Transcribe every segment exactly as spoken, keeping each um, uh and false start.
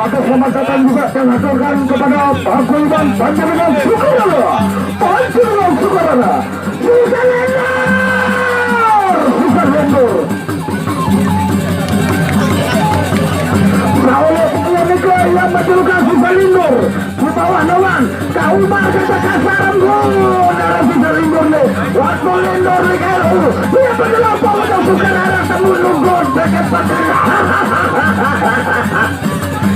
Atas nama datang juga kami haturkan kepada Pak Gulman Panjenengan Sukarara. Panjenengan Sukarara. Sukarara. Sukarara. Saulé kaya nika yang menjulukan Susalindor. Di bawah naungan Kak Umar kata kasar, embun, darah Susalindor nih. Waktu Lindor nih, kayak, uh, dia pengelompok udah bukan arah temu nunggu dekat pagar.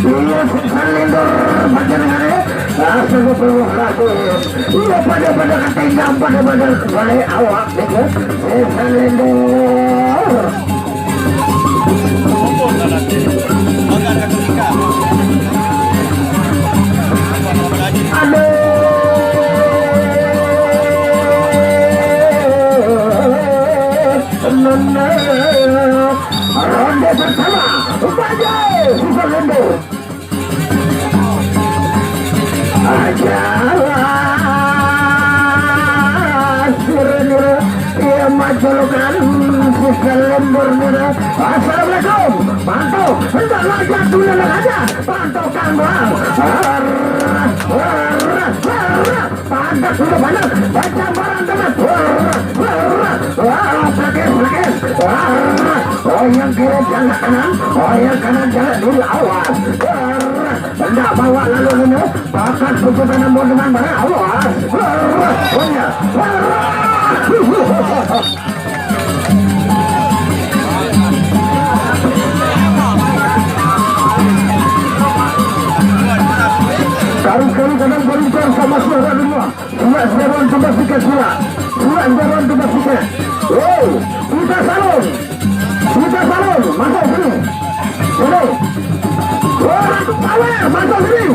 Iya, Susalindor, panjenengan ya. Astagfirullahaladzim. Iya, pada-pada ketinggang, pada-pada kembali awak, gitu. Susalindor. Aduh. Ronde pertama, maju, Susalindor. Aja. Sirene, iya, majolokan Susalindor nira. Assalamualaikum. Pantau, hendak lagi dulu aja. Pantau kang bang. Arah, arah, arah. Padat sudah banyak. Baca barang teman. Arah, arah, arah. Pelakis, pelakis. Arah. Oh, yang kiri jangan kanan. Oh, yang kanan jangan dulu. Awas. Arah. Hendak bawa lalu ini, pakat putusan nambah dengan barang. Awas. Punya. Kali-kali kadang berubah sama suara dulu. Surat sekarang coba sikit surat. Surat sekarang coba sikit. Wow, kita salon. Kita salon, masuk sini. Sini. Wah, Ratu Sawer, masuk sini.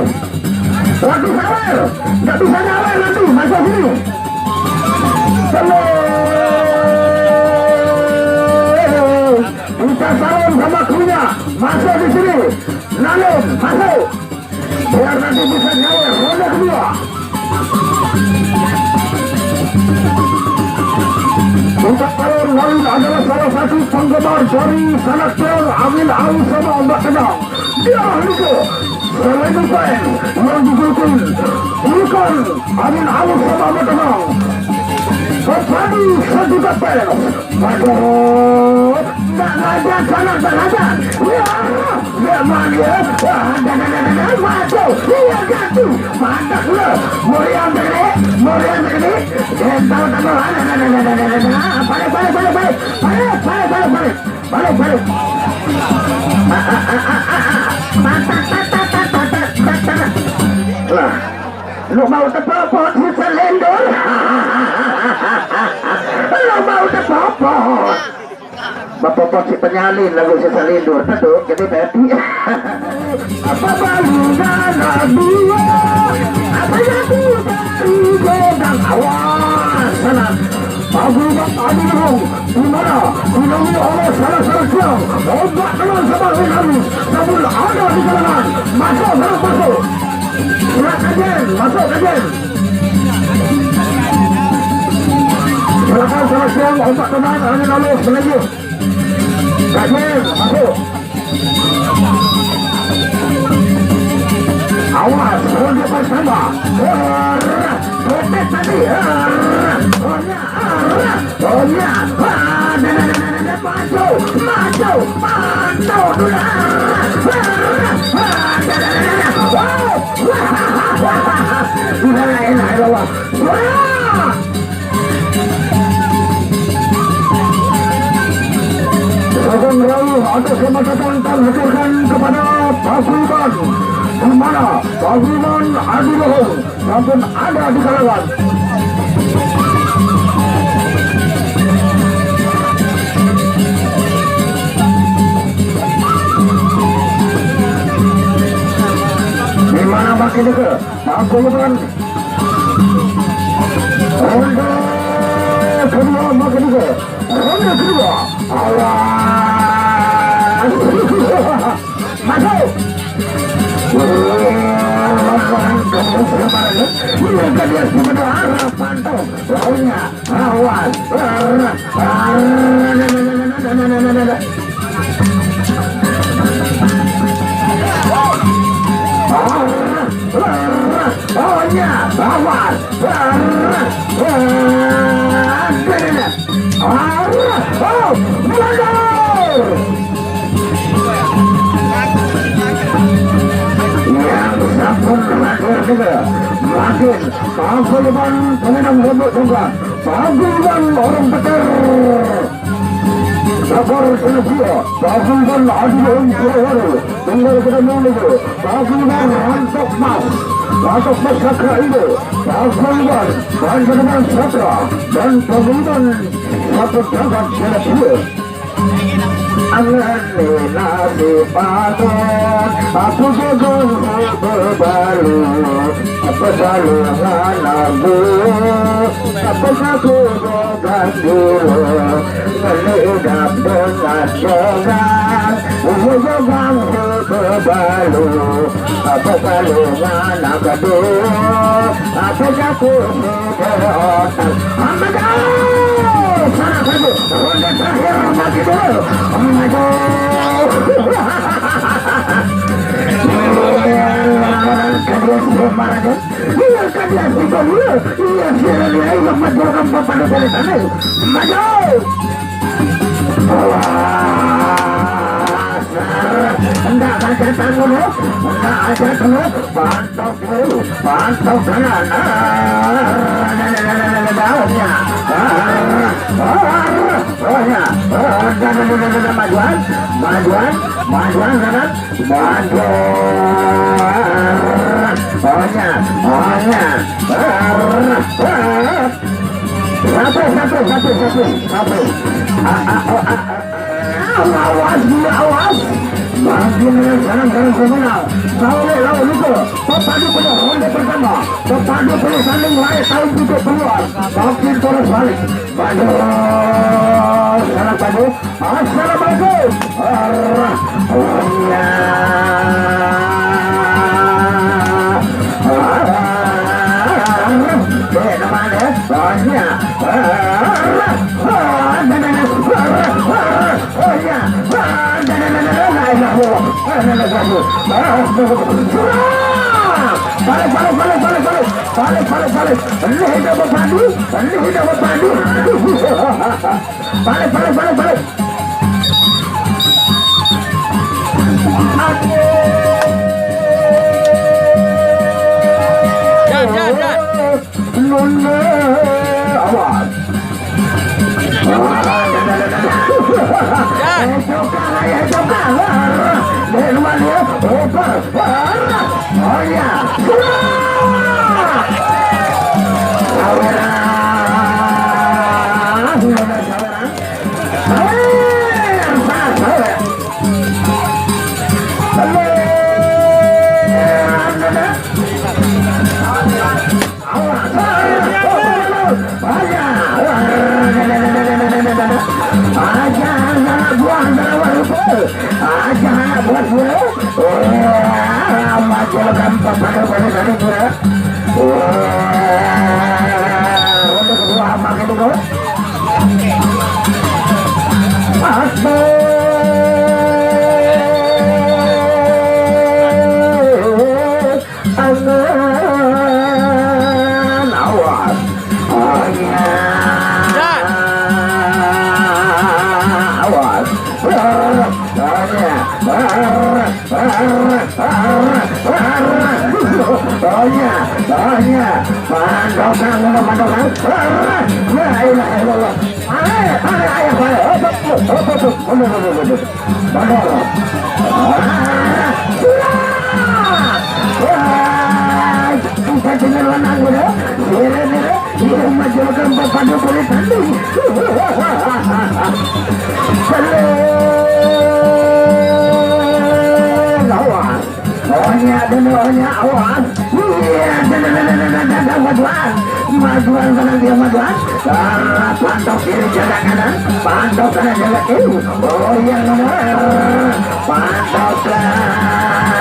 Ratu Sawer, nggak bisa nyawer nanti, masuk sini. Sini. Kita salon sama krunya, masuk di sini. Nalin, masuk. Biar nanti bisa nyawer ronde kedua. Untuk Alor Lain adalah salah satu penggemar dari Sanak Terang, Angin Aus sama Ombak Tenang. Dia juga selain fans yang didukung bukan Angin Aus sama Ombak Tenang. Berpadu sejuta fans. Aduh, nggak ngajar, salah nggak ngajar. Ya, ya, man, ya. Wah, ada, ada, ada, ada, masuk. Iya, jatuh. Mantap, lo. Murian gede, Murian gede. Dia tahu, tahu. Ada, ada, ada, ada, ada, ada. Balik, balik, balik, balik. Balik, balik, balik, balik. Balik, balik. Mantap, tat, tat, tat, tat, tat, tat, tat. Lah. Lu mau tepopot, Susalindor? Lu mau tepopot? Bapopot si penyalin lagu Susalindor, teduk, jadi babi. Apa baluran dua? Apa lagu dari Godang? Awas, sana. Abu Bak Abu Lubung, di mana dilalui oleh salah seorang siang, ombak tenang sama hari, namun ada di kalangan. Masuk, terus masuk. Silakan, Jen. Masuk, Jen. Silakan, selamat siang. Ombak tenang, angin halus, melanjut. Jen, masuk. Awas, ronde pertama. Arah, protes tadi. Arah, oh ya, arah, oh ya. Ah, dah, dah, dah, dah, dah, dah. Maju, maju, maju dulu. Arah, arah, ah, dah, dah, dah, dah, dah. Wow. La ilaha illallah. Wah. Sugeng rawuh atas kemacatan kami haturkan kepada Paguyuban, di mana Paguyuban Adi Luhung sampun ada di kalangan. Di mana makin dekat? Paguyuban. Ronde kedua, makin juga. Ronde kedua. Awas. Masuk. Wah, orang kamu sekarang. Ini kan dia sebenarnya arah pantau. Lawannya. Awas. Arah. Arah. Nah, nah, nah, nah, nah. Awas. Arah. Arah. Arah. Oh, mundur. Yang sampun ragu juga. Makin paguyuban pemenang rambut juga. Paguyuban orang petir. Sabar Senapia, Paguyuban Adi Om Surawari, tinggal kita menunggu. Paguyuban Rantok Mas, Rantok Mas Sakra Indo, Paguyuban Panjanaman Satra, dan Paguyuban Satu Jagat Senapia. Angan ni nasi panon, aku jaga bebalu, apa salah aku, apa aku Gandula, melihat dengan jogang, jogang bebalu, apa kalau anak aduh, apa aku berotak. Amat jauh, sana saja, ronde terakhir mati dulu. Amat jauh. Kedua sebelum marah. Iya, kan dia si Gandula. Iya, si Rani, ayo, maju, orang papan udah di sana. Maju. Awas. Enggak ada tanggung, enggak ada tanggung. Pantau dulu, pantau kanan. Ah, ada, ada, ada, ada, ada, ada. Ah, ah, ah, ah, ya. Ah, ada, ada, ada, ada, ada, majuan, majuan, majuan kanan. Waduh. Hanya, hanya. Satu, satu, satu, satu, satu. Ah, ah, oh, ah, ah. Awas, awas. Makin sekarang, sekarang, sekarang. Tahu, tahu, lupa. Pepadu punya ronde pertama. Pepadu punya saling lari, tahu, tutup keluar. Makin terus balik. Maju. Sekarang, maju. Assalamualaikum. Arah. Iya. Arah. Dek, kemana? Banyak. Arah. Arah. Arah. Arah. Oh, iya. Arah. Arah. Arah. Arah. Arah. Arah. Arah. Balik, balik, balik, balik, balik. Balik, balik, balik. Ini hidup berpadu. Ini hidup berpadu. Balik, balik, balik, balik. Jan, Jan, Jan. Nunda, awas. Jan. Eh, tukang, eh, tukang. Di luar dia, oper. Oh, iya. Saweran. Saweran. Aja anak buah antara warupa. Aja anak buah dia. Wah, macam gampang pada pada tadi dia. Wah, untuk kedua apa gitu kok? Apa? Angan, awas. Angan. Awas. Angan. Tanya, tanya. Pandokan, pandokan. La ilaha illallah. Ayo, ayo, ayo, ayo. Hop, hop, hop, hop. Mundur, mundur, mundur. Mundur. Ah, wah. Wah, bisa dengar lenang, udah. Dire, dire. Iya, majukan Bapak Dukun tadi. Halo. Lawan. Onya dulu, onya, awas. Iya, dadadadadada, majuan. Majuan, tenang dia, majuan. Ah, pantok kiri, jaga kanan. Pantok kanan, jaga kiri. Oh, yang benar. Pantok kanan.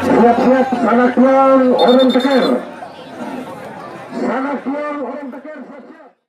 Siap-siap, sanak tuang, orang teker. Sanak tuang, orang teker.